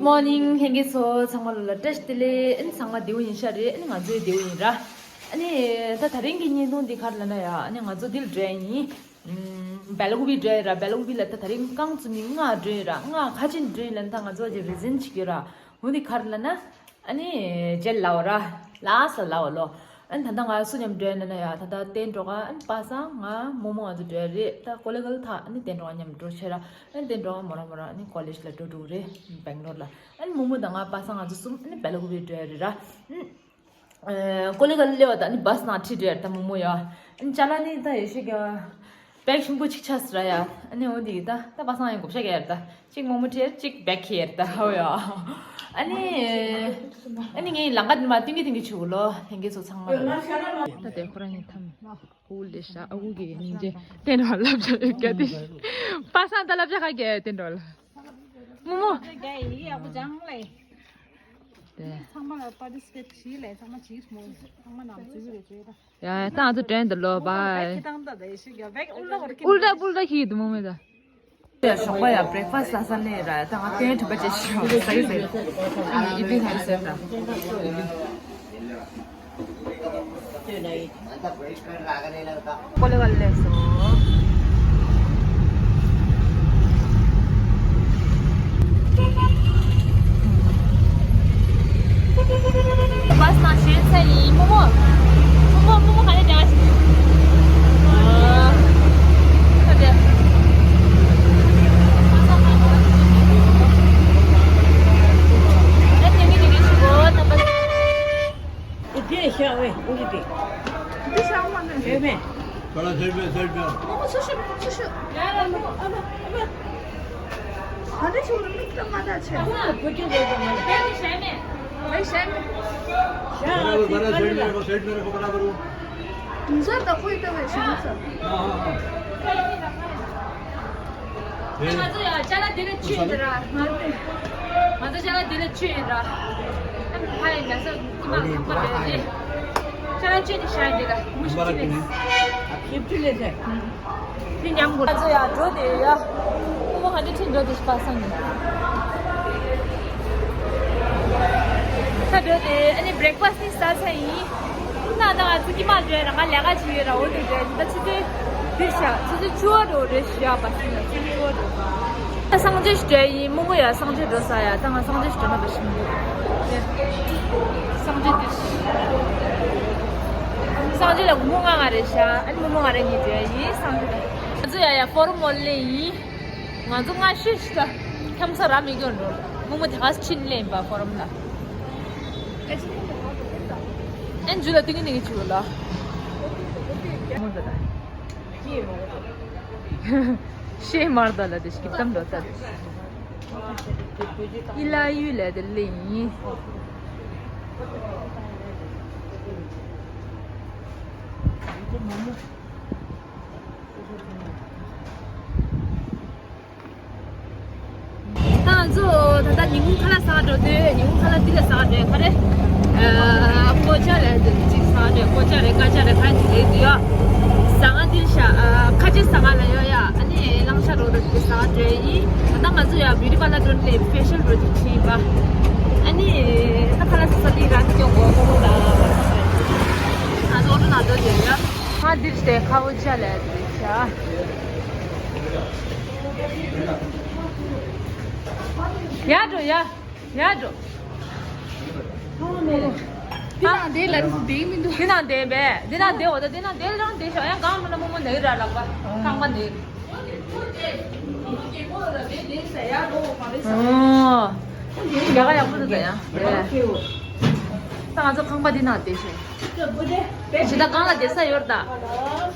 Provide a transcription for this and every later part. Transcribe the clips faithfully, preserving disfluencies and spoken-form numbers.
Morning ལྷན་རྒྱས་ཚོ་ཚང་མ་ལ་བཀྲ་ཤིས་བདེ་ལེགས། ཨ་ནི་ཚང་མ་བདེ་པོ་ཡིན་ཤག་རེད། ཨ་ནི་ང་ཚོའི་བདེ་པོ་ཡིན་ར། ཨ་ནི་ད་དེ་རིང་གི་བརྙན་ཐུང་འདི་ག་རེ་ལབ་ན་ཡ། ཨ་ནི་ང་ཚོ་འདིར་འགྲོ་ཡ་ཡིན། སྦེལ་ཀོབ་འགྲོ་ཡ་ར། སྦེལ་ཀོབ་ལ་ད་དེ་རིང་རྐང་བཙུགས་ནས་ང་འགྲོ་ཡ་ར། ང་ག་ཅི་འགྲོ་ཡིན་ལབ་ན་ད་ང་ཚོ་ཅིག་རི་ཛིན་བྱེད་ཀྱི་ཡོད་ར། འོ་འདི་ག་རེ་ལབ་ན། ཨ་ནི་རྗེས་ལབ་ར། ལགས་སོ་ལབ་ལོ། ཨ་ནི་ད་ལྟ་ང་སུ་མཉམ་འགྲོ་ཡ་ན་ན་ཡ། ད་ལྟ་ཏན་གྲོགས། ཨ་ནི་པ་སངས། ང་། རྨོ་མོ། ང་ཚོ་འགྲོ་ཡ་རེད། ད་ཀོ་ལི་གལ་ཐག་ཨ་ནི་ཏན་གྲོགས་མཉམ་འགྲོ་བྱས་ར། ཨ་ནི་ཏན་གྲོགས་མོ་རང་མོ་རང་ཨ་ནི་ཀོ་ལེཇ་ལ་འགྲོ་འགྲོ་རེད། སྦེང་ལོར་ལ། ཨ་ནི་རྨོ་མོ་དང་ང་པ་སངས་ང་ཚོ་གསུམ་ཨ་ནི་སྦེལ་ཀོབ་འགྲོ་ཡ་རེད་ར། ཨ་ནི་ཨ། ཀོ་ལི་གལ་སླེབས་པ་དང་ནི་བྷས་ནང་ཁྲིད་འགྲོ་ཡ་རེད། ད་རྨོ་མོ་ཡ། ཨ་ནི་ཅ་ལག་ནི་ད་ཡེ་ཤེས་ཀྱི་བེག་ཆེན་པོ་གཅིག་ཆགས་སོང་ར་ཡ། ཨ་ནི་འོ་འདི་ད་ད་པ་སངས་ཡང་བགོ་བཤའ་རྒྱག་ཡ་རེད་ད། གཅིག་རྨོ་མོ་ཁྲིད་གཅིག་བེག་ཁྱེར་ད་ཧོ་ཡ། ཨ་ནི་ཨ་ནི་ངས་ལམ་ཁ་འདི་མ་སྟོན་གི་སྟོན་གི་བྱེད་དགོས་ལོ། ལྷན་རྒྱས་ཚོ་ཚང་མ་ལ། ད་དེ་ཁོ་རང་གཉིས་ཐམ། ཨ་ཁུ་ལས་ཤ། ཨ་ཁུ་གི་སྙིང་རྗེ། ཏན་གྲོགས་ལབ་བྱ་ཡོད་ག་དེ། པ་སངས་ད་ལབ་བྱ་ག་གི་ཏན་གྲོགས་ལ། རྨོ་མོ། ཡ་ཡ། ད་ང་ཚོ་འགྲོ་ཡིན་ད་ལོ། བྷའི། ཨུལ་ཏ་ཨུལ་ཏ་ཁྱེར་གི་འདུག་རྨོ་མོ་ད། ཡ་ཞོགས་པ་ཡ་བྷི་རེག་ཕ་སི་ལ་ས་ལེ་ར། ད་ང་ཏན་གྲོགས་པ་ཅེ་ཤི་ཟ་གི་ཟ་གི། ཨ་ནི་ཨི་ཏི་ཧན་སེ་ད། ཀོ་ལི་གལ་སླེབས་སོང་། བྷས་ནང་ཞོན་ཚར་ཡིན། རྨོ་མོ། རྨོ་མོ། རྨོ་མོ་ག་ནས་འདྲ་ཞིག་ཨ་དེ་ངས་དེ་ག་ཞིག་གོ་ད་པ། དེ་ཤ་བའི་འུ་ཅི་དེ། འདི་ཤ་མ་ནི། ཡོད་མེད། ཁོ་ལ་ཟེར་མེད་ཟེར་མེད། ཨ་མ་ཚུར་ཤོག་ཚུར་ཤོག་ཡ་ཡ་ལོ། ཨ་མ་ཨ་མ། ཨ་ནི་ཁྱོད་རང་མིག་ལྟ་མ་ལྟ་བྱས། ཨ་མ་བུ་ཁྱོད་རེད་དམ། དེ་ནི་ཞལ་མེད། ཨེ་ཞལ་མེད། ཡ་ཁྱོད་ཁ་ལ་ཟེར་མེད་ཁོ་ཟེར་མེད་ཁོ་ཁ་ལ་བ་རུ། འཛར་དང་ཁོའི་ལྟ་བའི་ཞལ་མེད་ཟེར། ཨ་ཨ་ཨ། ང་ཚོ་ཡ་ཅ་ལག་དེ་ལ་བཅུག་ཡིན་ར། ང་ཚོ་ང་ཚོ་ཅ་ལག་དེ་ལ་བཅུག་ཡིན་ར། ཨ་ནི་ཕ་ཡི་ཉལ་ས་ཀི་མ་ཚང་མ་རེད་རེད། ཅ་ལག་བཅུག་ནས་བཞག་ཡིན་དེ་ལ་མུ་ཤི་ཅི་ནས། ཞིབ་ཅི་ལས་ཟེར། དེ་ཉམས་དགོས། ང་ཚོ་ཡ་འགྲོ་དེ་ཡ། ཁོ་མོ་ག་འདྲ་ཁྲིད་འགྲོ་དེ་ཤི་པ་སང་ནས། ད་འགྲོ་དེ་ཨ་ནི་བྷི་རེག་ཕ་སི་ནི་ཟ་ཚར་ཡིན། ད་ད་ང་ཚོ་ཀི་མ་འགྲོ་ཡ་ར། ང་ལས་ཀ་བྱེད་ཡོད་ར། འོ་དེ་འགྲོ་ཡ་ད་ཆུ་ཚོད་འདིར་ཤ་ཆུ་ཚོད་བཅུ་པ་འགྲོ་རེད་ཤག་པ་སི་ནི་ཆུ་ཚོད་བཅུ་པ་འགྲོ། ད་སང་ཇོ་ཞིག་འགྲོ་ཡ་ཡིན། རྨོ་མོ་ཡ་སང་ཇོ་འགྲོ་ས་ཡ། ད་ང་སང་ཇོ་ཞིག་འགྲོ་ན་བ་ཞིམ་འདུག་སང་ཇོ་འདིར་སང་ཇོ་ལ་རྨོ་མོ་ང་ང་རེད་ཤག་ཨ་ནི་རྨོ་མོ་ང་རེད་གཉིས་འགྲོ་ཡ་ཡིན། སང་ཇོ་ལ་ང་ཚོ་ཡ་ཡ་ཕོ་རོམ་མོལ་ལ་ཡིན། ང་ཚོ་སྔ་ཤོས་ཤིག་ད་འཁྱམ་ས་ར་མི་སྐྱོན་འགྲོ། རྨོ་མོ་དེ་ག་ཕྱིན་ལེན་པ་ཕོ་རོམ་ལ། ཨན་ཇུ་ལ་ཏིང་ངེ་ཏིང་ངེ་ཆུ་ལ། ཤེས་མར་ད་ལ་དེ་ཤིག་གཏམ་འགྲོ་ད་དེ། ཨི་ལ་ཡུལ་ལ་དེ་ལེན་ཡིན། ད་ང་ཚོ་ད་ལྟ་ཉིན་གུང་ཁ་ལག་ཟ་ག་འགྲོ་དུས། ཉིན་གུང་ཁ་ལག་འདི་ལ་ཟ་ག་འགྲོ་ཡ། ག་རེ། ཨ། ཀོ་ཅ་ལ་ཅིག་ཟ་ག་འགྲོ་ཡ། ཀོ་ཅ་རེད། ཀ་ཅ་རེད། ག་ཅིག་རེད་དུས་ཡ། ཟ་ཁང་འདི་ཤ། ཨ། ཁ་ཆེ་ཟ་ཁང་ལ་ཡོད་ཡ། ཨ་ནི་གླང་ཤ་རོ་དེ་ཟ་ག་འགྲོ་ཡ་ཡིན། ད་ལྟ་ང་ཚོ་ཡ་བིའུ་ཊི་པར་ལར་འགྲོ་ནས་ཕེ་ཤལ་རོ་ཅིག་བྱས་པ། ཨ་ནི་ད་ཁ་ལག་ཟ་ས་འདི་རང་གི་སྐྱོང་གོ་གོ་གོ་ལ། ང་ཚོ་ཨོ་ཊོ་ནང་འགྲོ་དུས་ཡ། ང་འདིར་བལྟས། ཁ་བོ་ཅ་ལ་འདི་ཤ། ཡར་འགྲོ་ཡ། ཡར་འགྲོ། འདི་ནང་བསྡད་ལ་རུ་བསྡད་མི་འདུག་འདི་ནང་བསྡད་པས། འདི་ནང་བསྡད། འོ་ད་འདི་ནང་བསྡད་རང་བསྡད་ཤོག་ཡང་གང་འགྲོ་ན་རྨོ་མོ་ནི་ར་ལག་པ་རྐང་པ་ནི། ཨོ། རྒྱ་གར་ཡག་པོ་འདུག་ད་ཡ། ད་ང་ཚོ་ཁང་པ་འདི་ནང་བསྡད་ཤོག་ཇི་ལྟར་གང་ལ་བསྡད་ས་ཡོད་ད།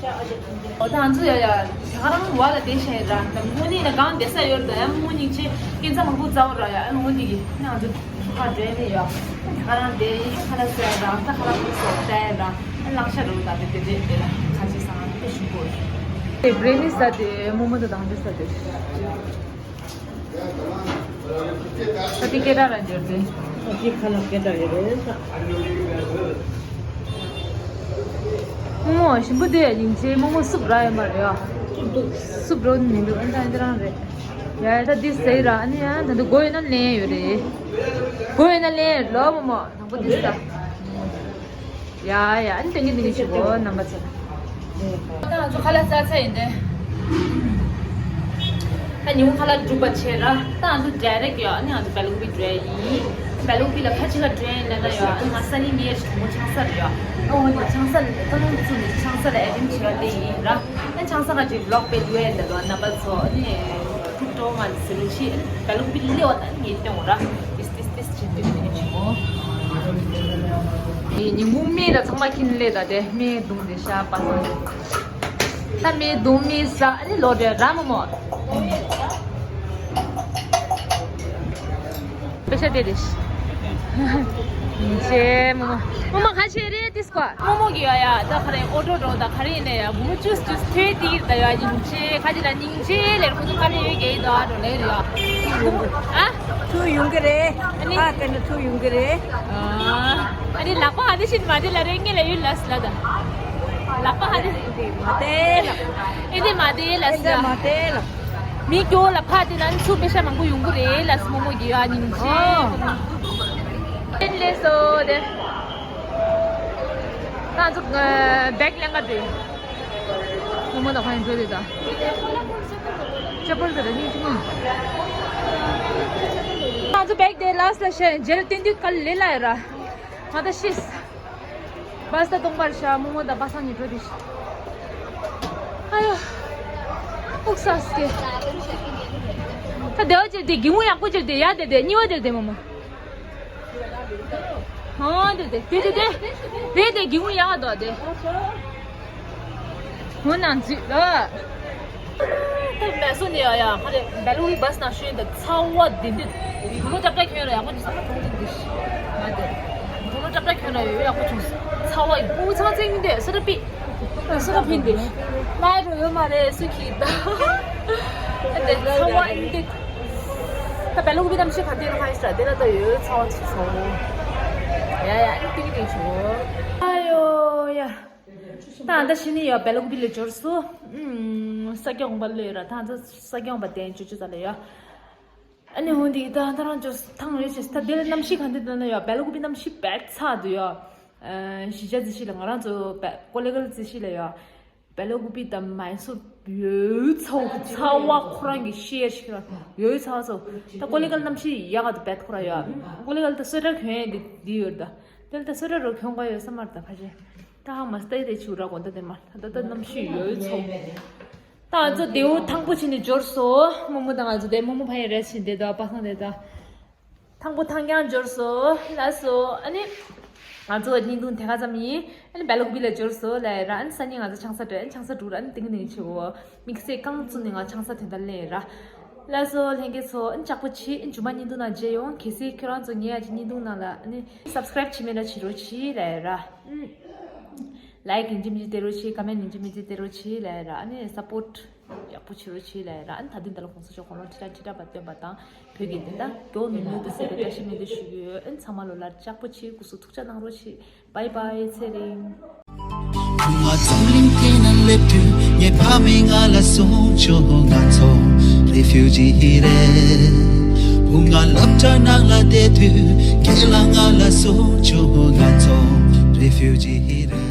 འོ་ད་ང་ཚོ་ཡ་ཡ་ཞག་རང་བ་ལ་བསྡད་ཤེས་ར། ད་དངོས་གནས་ན་གང་བསྡད་ས་ཡོད་ད་ཡ། རྨོ་མོ་གཉིས་ཆེ་སྐྱིན་ཚ་མང་པོ་བཙལ་བ་ར་ཡ། ཨ་ནི་འོ་འདི་གི་ང་ཚོ་ཁ་འདྲེ་ནི་ཡ། ཞག་རང་བསྡད་ཡིན། ཁ་ལག་ཟ་ར། ད་ཁ་ལག་པུ་སོགས་བལྟ་ཡ་ར། ཨ་ནི་གླང་ཤ་རོ་ད་དེ་དེ་རེད། དེ་ལ་ཁ་ཆེ་ས་ང་དེ་ཞུ་གོ། དེ་བྲེ་ནི་ས་དེ་རྨོ་མོ་དང་དང་དེ་ས་དེ། ཨ་ཏི་སྐད་གྲགས་ལ་འབྱོར་ཏེ། ཨ་ཏི་ཁ་ལག་སྐད་གྲགས་ཡོད་རེད་ས། རྨོ་མོ་ཞིམ་པོ་དེ་ཡིན་ཚེ་རྨོ་མོ་སུབ་རག་ཡོད་མ་རེད་ཨ། སུབ་འདུག་སུབ་འགྲོ་མི་འདུག་ཨ་ད་འདི་རང་རེད། ཡ་ད་འདི་ཟེར་ར། ཨ་ནི་ཡ་ད་འདི་དགོས་ཡོད་ན་ལེན་ཡོད་རེད། དགོས་ཡོད་ན་ལེན་ལོ་མོ་མོ། དང་པོ་འདི་ཟ། ཡ་ཡ། ཨ་ནི་ཏན་གི་ཏན་གི་བྱེད་དགོས་རྣམ་པ་ཚོ། ད་ང་ཚོ་ཁ་ལག་ཟ་ཚར་ཡིན་ཏེ། ད་ཉིན་མོ་ཁ་ལག་སྒྲུབ་པ་བྱས་ར། ད་ང་ཚོ་ཌའི་རེག་ཡོད། ཨ་ནི་ང་ཚོ་སྦེལ་ཀོབ་འགྲོ་ཡ་ཡིན། སྦེལ་ཀོབ་ལ་ཁ་ཅིག་ལ་འགྲོ་ཡ་ཡིན་ལབ་ན་ཡོད། ཨ་ནི་ང་སང་ཉིན་ངའི་གྲོགས་མོ་ཆང་ས་རེད་ཡོད། ཨ་འོ་ནི་ཆང་ས་ལ་ད་ལོ་ཚུ་ནི་ཆང་ས་ལ་ཨེ་ཌིམ་བྱེད་ཡ་དེ་ཡིན་ར། ཨ་ཆང་ས་ཁ་ཅིག་ལོག་པའི་ལུས་ཡ་ལ་ལོ་རྣམ་པ་ཚོ། ཨ་ནི་ཐུགས་སྤྲོ་མ་ཟེར་རོ་ཆི། སྦེལ་ཀོབ་ལེ་བ་ད་ངས་སྟོན་འོ་ར། ཏིས་ཏིས་ཏིས་ཅི་ཏིས་ཏིས་ཆི་མོ། ཉིན་མོ་མེ་ད་ཚང་མ་ཁྱིམ་ལས་ད་དེ་མེ་གདུང་དེ་ཤ་པ་སང་། ད་མེ་གདུང་མེ་ཟ། ཨ་ནི་ལོ་དེ་ར་མོ་མོ། པེ་ཤ་དེ་དེ། ཅེ་མོ་མོ། མོ་མོ་ཁ་ཤས་རེད་དིས་ཀོ། རྨོ་མོ་གི་ཡ་ཡ་ད་ག་རེ་ཨོ་ཏོ་འགྲོ་ད་ག་རེ་ཡིན་ནའི་ཡ་བུ་མོ་ཅུས་ཅུས་ཐོས་ཏི་ད་ཡ་སྙིང་རྗེ། ཁ་ཅིག་ལ་སྙིང་རྗེ་ལེར་ཁོ་ཚོ་ཁ་ལས་ཡོད་གེ་ད་འགྲོ་ལེར་ཡ། ཨ། ཐུག་ཡོང་གི་རེད། ཨ་ནི་ཨ་དེ་ནི་ཐུག་ཡོང་གི་རེད། ཨ་ནི་ལག་པ་ཧ་དེ་ཤིན་མ་དེ་ལ་རེ་ངེ་ལ་ཡུལ་ལ་སི་ལ་ད། ལག་པ་ཧ་དེ། མ་དེ་ལ། ཨེ་དེ་མ་དེ་ལ་སི་ལ། མ་དེ་ལ། མི་སྐྱོ་ལ་ཕ་དེ་ན་ཚུ་པེ་ཤ་མང་པོ་ཡོང་གི་རེད་ལ་སི་རྨོ་མོ་གི་ཡ་སྙིང་རྗེ། ཨེ་ལེ་སོ་དེ། ང་ཚོ་བེག་ལེན་ག་འགྲོ། རྨོ་མོ་དང་ཁོང་འགྲོ་དེ་ད། ཅ་པལ་དེ་ད་སྙིང་རྗེ་མོ། ང་ཚོ་བེག་དེ་ལ་སི་ལ་ཤ་ཡིན་རྗེས་ལ་ཏན་ཏན་ག་ལེ་ལ་ཡ་ར། ང་ད་ཤིས། བ་སྟ་གཏོང་པར་ཤ་རྨོ་མོ་དང་པ་སངས་ནི་འགྲོ་དེ་ཤི། ཨ་ཡོ། ཨུག་སས་ཏེ། ད་དེ་བ་ཅེ་དེ་གི་མོ་ཡག་པོ་ཅེ་དེ་ཡ་དེ་དེ་གཉིས་བ་དེ་དེ་མོ་མོ། ཧོ་དེ་དེ་དེ་དེ་དེ་དེ་དེ་གི་མོ་ཡག་དོ་དེ། ཧོ་ནང་ཅི་ལ། ད་མེ་སོ་ནས་ཡ་ཡ་ཁ་རེ་སྦེལ་ཀོབ་བ་སི་ནང་ཤོད་ཡིན་ད་ཚ་བ་དེ་འདི་དུ་ལོ་ཏག་ཏག་ཁྱོད་ལ་ཡག་པོ་ཅིག་ས་མ་གཏོང་ཅིག་འདི་ཤི་མ་དེ་དུ་ལོ་ཏག་ཏག་ཁྱོད་ལ་ཡོད་ཡག་པོ་བྱུང་། ཚ་བ་ཡིན་པུ་ཚང་ཚིང་འདི་སི་ར་པི་སི་ར་ཕིན་འདི་ཤི་མ་རུ་ཡོད་མ་རེད་སུ་ཁྱི་ད་དེ་ཚ་བ་ཡིན་འདི། ད་སྦེལ་ཀོབ་བི་གནམ་གཤིས་ག་དེ་ལ་ཧ་ཡི་སི་ར་དེ་ལ་ད་ཡོད་ཚ་བ་ཚུ་ཚ་བ་ཡ་ཡ་ཨ་ནི་ཏིག་ཏིག་བྱུང་། ཨ་ཡོ་ཡ། ད་ཨ་ད་ཤི་ནི་ཡོད་སྦེལ་ཀོབ་བི་ལ་འབྱོར་སོ། ཨུམ། ས་སྐྱ་དགོན་པ་ལོས་ར་ད་ཨ་ད་ས་སྐྱ་དགོན་པ་དེ་ཅོ་ཅོ་ད་ལ་ཡོད། ཨ་ནི་འོན་ཏེ་ད་ད་རང་ཅོ་ཐང་རེ་ཆེ་ད་དེ་ལ་གནམ་གཤིས་ག་འདི་ད་ན་ཡོད་སྦེལ་ཀོབ་བི་གནམ་གཤིས་བད་ཚ་དུ་ཡོད། ཨ་གཞིས་ཆགས་རྩིས་གཞི་ལ་ང་རང་ཚོ་བད་ཀོ་ལེ་གལ་རྩིས་གཞི་ལ་ཡོད། སྦེལ་ཀོབ་བི་དང་མའི་སོར་ཡོད་ཚ་བ་ཚ་བ་ཁོ་རང་གི་ཤེར་ཞིག་ར་ཡོད་ཚ་བ་ཚ་བ་ད་ཀོ་ལེ་གལ་གནམ་གཤིས་ཡག་ག་དུ་བད་ཁོ་ར་ཡོད། ཀོ་ལེ་གལ་ད་སོ་ཏྲ་གྱོན་ཡ་འདི་འདི་ཡོད་ད། དེ་ལ་ད་སོ་ཏྲ་རོ་གྱོན་ག་ཡོད་ས་མར་ད་ཁ་ཆེ། ད་ཧ་མ་སྟེ་དེ་ཆུ་ར་གོ་ད་དེ་མ་ད་ད་གནམ་གཤིས་ཡོད་ཚོ། ད་ང་ཚོ་དེའུ་ཐང་པོ་ཆེ་ནས་འབྱོར་སོ། རྨོ་མོ་དང་ང་ཚོ་དེ་རྨོ་མོ་ཕ་ཡི་རེ་ཆེ་འདི་ད་པ་སང་དེ་ད། ཐང་པོ་ཐང་རྐྱང་འབྱོར་སོ། ལ་སོ་ཨ་ནི། ང་ཚོ་བརྙན་ཐུང་དེ་ག་ཙམ་ཡིན། ཨ་ནི་སྦེལ་ཀོབ་བི་ལ་འབྱོར་སོ་ལ་ཡ་ར། ཨ་ནི་སང་ཉིན་ང་ཚོ་ཆང་ས་སྤྲད་ཨ་ནི་ཆང་ས་འགྲུག་ར་ཨ་ནི་ཏིང་ཏིང་ཆེ་བོ། དམིགས་བསལ་རྐང་བཙུགས་ནས་ང་ཆང་ས་དེ་འདྲ་ལེན་ར། ལགས་སོ་ལྷན་རྒྱས་ཚོ་ཨ་ནི་ལྕགས་པོ་ཆེ་ཨ་ནི་མཇུག་མ་བརྙན་ཐུང་ནང་མཇལ་ཡོང་། གལ་སྲིད་ཁྱོད་རང་ཚོ་ངའི་ཨ་ཅེ་བརྙན་ཐུང་ནང་ལ་ཨ་ནི་སབ་སི་ཀ་རེབ་བྱེད་མེད་ན་བྱེད་རོགས་བྱེད་ལ་ཡ་ར། ཨུམ། ལའིཀ་ཡིན་གཅིག་མིན་གཅིག་སྟེར་རོགས་བྱེད། ཀ་མེན་ཡིན་གཅིག་མིན་གཅིག་སྟེར་རོགས་བྱེད་ལ་ཡ་ར། ཨ་ནི་སབ་པོར་ཡག་པོ་བྱེད་རོགས་བྱེད་ལ་ཡ་ར། ཨ་ནི་ད་དུང་ད་ལོ་གོང་ས་མཆོག་དགུང་ལོ་ཁྲི་ཕྲག་ཁྲི་ཕྲག་བར་སྟོན་པ་དང་བོད་ཀྱི་བདེན་མཐའ་མགྱོགས་མྱུར་མྱུར་དུ་གསལ་བའི་བཀྲ་ཤིས་སྨོན་འདུན་ཞུ་གི་ཡོད། ཨ་ནི་ཚང་མ་ལོ་ལར་ལྕགས་པོ་ཆེ་སྐུ་གཟུགས་ཐུགས་ཅག་གནང་རོགས་བྱེད། Bye bye ཚེ་རིང་། བུ་ང་འཛམ་གླིང་སྟེང་ན་སླེབས་དུས་ངའི་ཕ་མས་ང་ལ་གསུངས་བྱུང་། ང་ཚོ་རི་ཕིའུ་ཇི་རེད། བུ་ང་སློབ་གྲྭ་ནང་ལ་བསྡད་དུས་ཁྱེད་ལ་ང་ལ་གསུངས་བྱུང་། ང་ཚོ་རི་ཕིའུ་ཇི་རེད།